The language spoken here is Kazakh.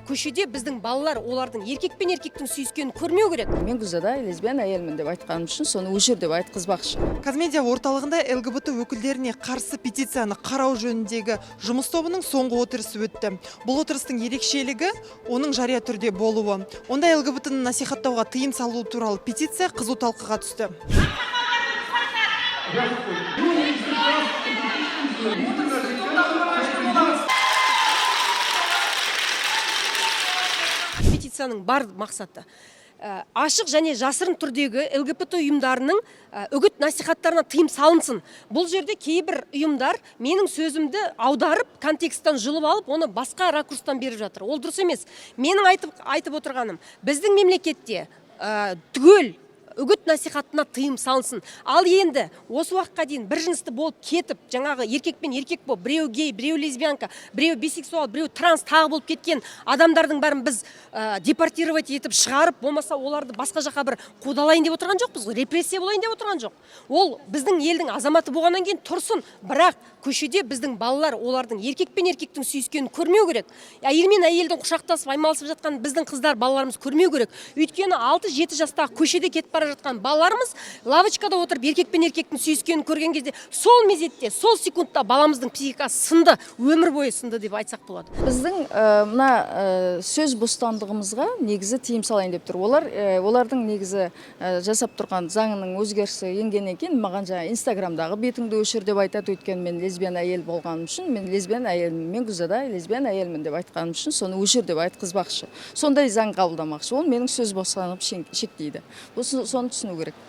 Көшеде біздің балалар олардың еркек пен еркектің сүйіскенін көрмеу керек. Мен Гүлзада лесбиян әйелмін деп айтқаным үшін соны өшір деп айтқызбақшы. Қазмедиа орталығында ЛГБТ өкілдеріне қарсы петицияны қарау жөніндегі жұмыс тобының соңғы отырысы өтті. Бұл отырыстың ерекшелігі – оның жария түрде болуы. Онда ЛГБТ-ны насихаттауға тыйым салу туралы петиция қызу талқыға түсті. Петицияның бар мақсаты ашық және жасырын түрдегі ЛГБТ ұйымдарының үгіт насихаттарына тыйым салынсын. Бұл жерде кейбір ұйымдар менің сөзімді аударып, контексттен жұлып алып, оны басқа ракурстан беріп жатыр. Ол дұрыс емес. Менің айтып отырғаным, біздің мемлекетте түгел үгіт насихатына тыйым салынсын. Ал енді осы уақытқа дейін бір жынысты болып кетіп, жаңағы еркек пен еркек болып, біреу гей, біреу лесбиянка, біреу бисексуал, біреу транс тағы болып кеткен адамдардың бәрін біз депортировать етіп шығарып, болмаса оларды басқа жаққа бір қудалайын деп отырған жоқпыз ғой, репрессия болайын деп отырған жоқ. Ол біздің елдің азаматы болғаннан кейін тұрсын, бірақ көшеде біздің балалар олардың еркек пен еркектің сүйіскенін көрмеу керек. Әйел мен әйелдің құшақтасып аймаласып жатқан біздің қыздар, балаларымыз көрмеу керек. Өйткені 6-7 жастағы көшеде кетіп бара жатқан балаларымыз лавочкада отырып еркек пен еркектің сүйіскенін көрген кезде, сол мезетте, сол секундта баламыздың психикасы сынды, өмір бойы сынды деп айтсақ болады. Біздің мына сөз бостандығымызға негізі тыйым салайын деп тұр олар. Олардың негізі жасап тұрған заңының өзгерісі енгеннен кейін маған жаңа «Инстаграмдағы бетіңді өшір» деп айтады. Өйткені мен лесбиян әйел болғаным үшін, мен лесбиян әйелмін, мен Гүлзада лесбиян әйелмін деп айтқаным үшін соны өшір деп айтқызбақшы, сондай заң қабылдамақшы. Ол менің сөз бостандығымды шектейді. Соны түсіну керек.